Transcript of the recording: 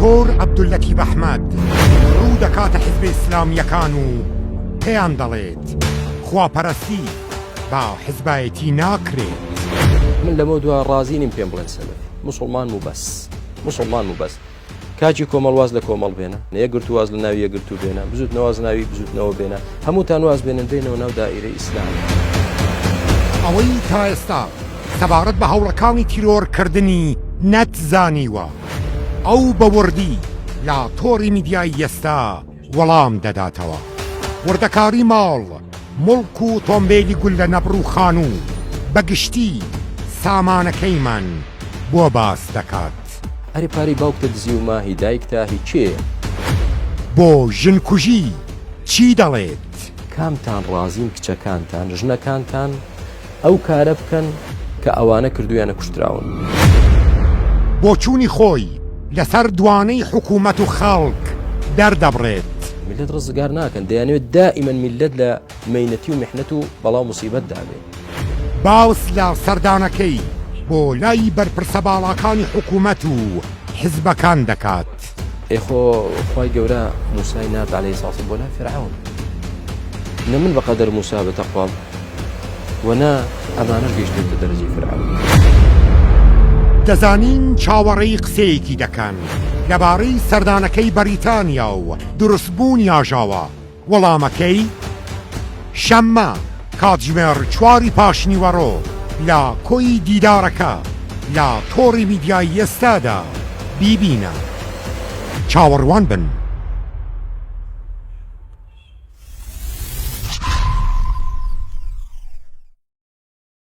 دکتۆر عەبدوللەتیف ئەحمەد ڕوو دەکاتە حزبە ئیسلامییەکان و پێیان دەڵێت، خواپەرستی بە حزبایەتی ناکرێت. من لەمەو دوا ڕازی نیم پێم بڵێن سەلەفی. موسڵمانم و بەس. موسڵمانم و بەس. کاکی کۆمەڵ واز لە کۆمەڵ بێنە، یەکگرتوو واز لە ناوی یەکگرتوو بێنە، بزوتنەوە واز ناوی بزوتنەوە بێنە، هەمووتان واز بێنن بێنەوە ناو دائیرەی ئیسلام. ئەوەی تا ئێستا سەبارەت بە هەوڵەکانی تیرۆرکردنی نەتزانیوە، ئەو بە وردی لە تۆڕی میدیایی ئێستا وەڵام دەداتەوە. وردەکاری ماڵ، موڵک و تۆمبێلی گوللە نەبڕ و خانوو، بە گشتی سامانەکەیمان بۆ باس دەکات. ئەرێ پارەی باوکتە دزیومە هی دایکتە هی کێیە؟ بۆ ژنکوژی چی دەڵێت؟ کامتان ڕازین کچەکانتان ژنەکانتان ئەو کارە بکەن کە ئەوانە کردویانە کوشتراون؟ بۆچوونی خۆی لەسەر دوانەی حکوومەت و خەڵک دەردەبڕێت. میللەت ڕزگار ناکەن دەیانەوێت دائیمەن میللەت لە مەینەتی و میحنەت و بەڵا و موسیبەت دابێ. باس لە سەردانەکەی بۆ لای بەرپرسە باڵاکانی حکوومەت و حزبەکان دەکات. ئێ خۆ خوای گەورە موسای نارد عەلەیهی سڵام بۆ لای فیرعەون. نە من بەقەدەر موسا بەتەقوام و نە ئەمانەش گەیشتوونەتە دەرەجەی فیرعەون. دەزانین چاوەڕێی قسەیەکی دەکەن لەبارەی سەردانەکەی بەریتانیا و دروستبوونی ئاژاوە، وەڵامەکەی، شەممە کاتژمێر چواری پاشنیوەڕۆ لە کۆی دیدارەکە لە تۆڕی میدیایی ئێستادا بیبینە. چاوەڕوان بن.